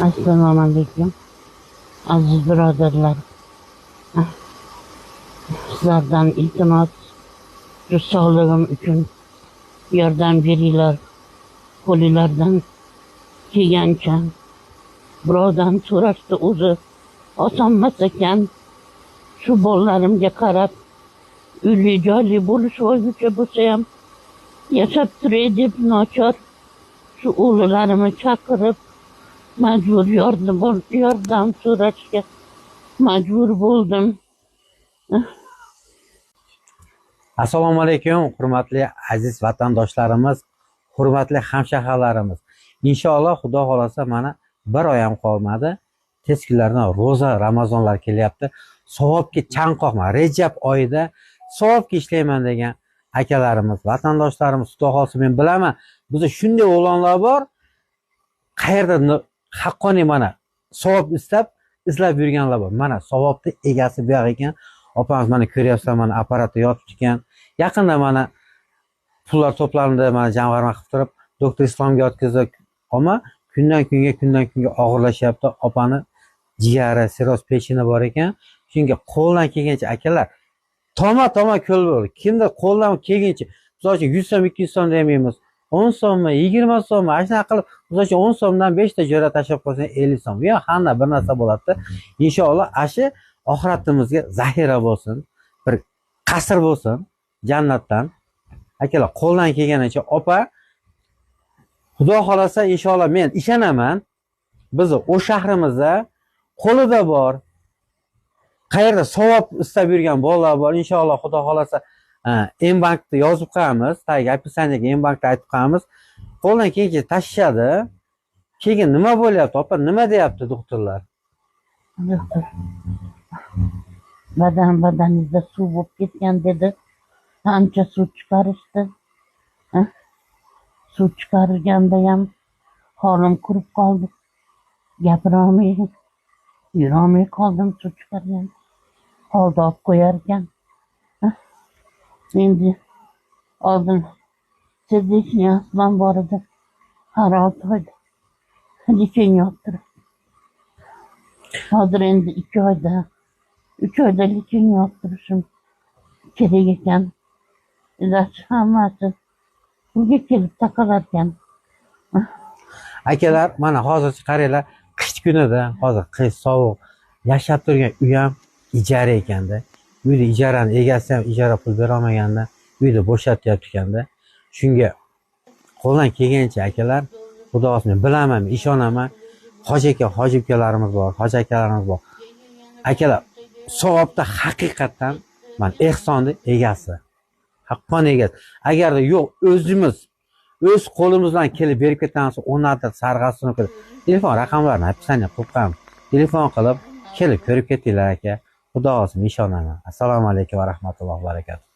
Assalomu alaykum, aziz birodarlar. Sizlardan iltimos, shu sog'lig'im uchun yordam beringlar. Qo'linglardan kelgancha birovdan so'rashni o'zi osonmas ekan. Shu bolalarimga qarab uyli joyli bo'lish olguncha bo'lsa ham yashab turay deb nochor shu o'g'lilarimni chaqirib majbur yordam so'rashga majbur bo'ldim. Assalomu alaykum, hurmatli aziz vatandoshlarimiz, hurmatli hamshaharlarimiz. Inshaalloh, Xudo xolasa, mana bir oy ham qolmadi. Tez kunlardan ro'za, Ramazonlar kelyapti. Savobga chanqoqma. Rajab oyida savobga ishlayman degan akalarimiz, vatandoshlarimiz, Xudo xolasa, men bilaman, bizda shunday o'g'lonlar bor, qayerda haqqoniy mana savob istab izlab yurganlar bor. Mana savobni egasi bu yoq ekan. Opamiz mana ko'ryapsizlar, mana apparatda yotibdi ekan. Yaqinda mana pullar to'plandi, mana jamg'arma qilib turib, doktor Islomga yotqizdik. Ammo kundan kunga, kundan kunga og'irlashyapti. Opani jigari, sirroz pechini bor ekan. Shunga qo'ldan kelgancha akalar, toma-toma ko'l bo'ldi. Kimda qo'ldan kelgancha, misol uchun 100 so'm, 200 so'm demaymiz. 10 so'mmi, 20 so'mmi, ana shunaqa qilib, misol uchun 10 so'mdan 5 ta jo'ra tashlab qo'ysang 50 so'm. Bu ham hamma bir narsa bo'ladi. Inshaalloh ashi oxiratimizga zaxira bo'lsin, bir qasr bo'lsin jannatdan. Akalar, qo'ldan kelganicha opa, Xudo xolasa inshaalloh men ishonaman, bizni o'sh shahrimizda qo'lida bor, qayerda savob istab yurgan bolalar bor. Inshaalloh Xudo xolasa mBankni yozib qo'yamiz, tagiga описание ga mBankni aytib qo'yamiz. Qo'ldan kelgancha tashishadi. Keyin nima bo'lyapti, opa, nima deyapti doktorlar? Doktor badaningizda suv bo'lib ketgan dedi. Ancha suv chiqarishdi. Suv chiqarilganda ham holim qurib qoldi. Gapirolmay, yurolmay qoldim suv chiqargan. Holda olib qo'yar ekan. Endi oldin сердечный astmam bor edi. Har 6 oyda лечение olib turib. Hozir endi 2 oyda, 3 oyda лечение olib turishim kerak ekan. Iloj hammasi pulga kelib taqalar ekan. Akalar, mana hozircha qaranglar, qish kunida, hozir qish sovuq, yashab turgan uy ham ijara ekanda. Uyda ijarani egasi ham ijara pul bera olmaganda, uyda bo'shatyapti ekanda. Shunga qo'ldan kelgancha akalar, Xudo xohlasa, men bilaman, men ishonaman. Hoji aka, hoji ukalarimiz bor, hoji akalarimiz bor. Akalar, savobda haqiqatdan mana ehsonni egasi. Haqqoniy egasi. Agarda yo'q, o'zimiz o'z qo'limiz bilan kelib berib ketamiz, o'rnatib, sarg'asini qilib, telefon raqamlarini описание qilib qo'yamiz. Telefon qilib, kelib ko'rib ketinglar aka. Xudo xohlasa, ishonaman. Assalomu alaykum va rahmatullohi va barakatuh.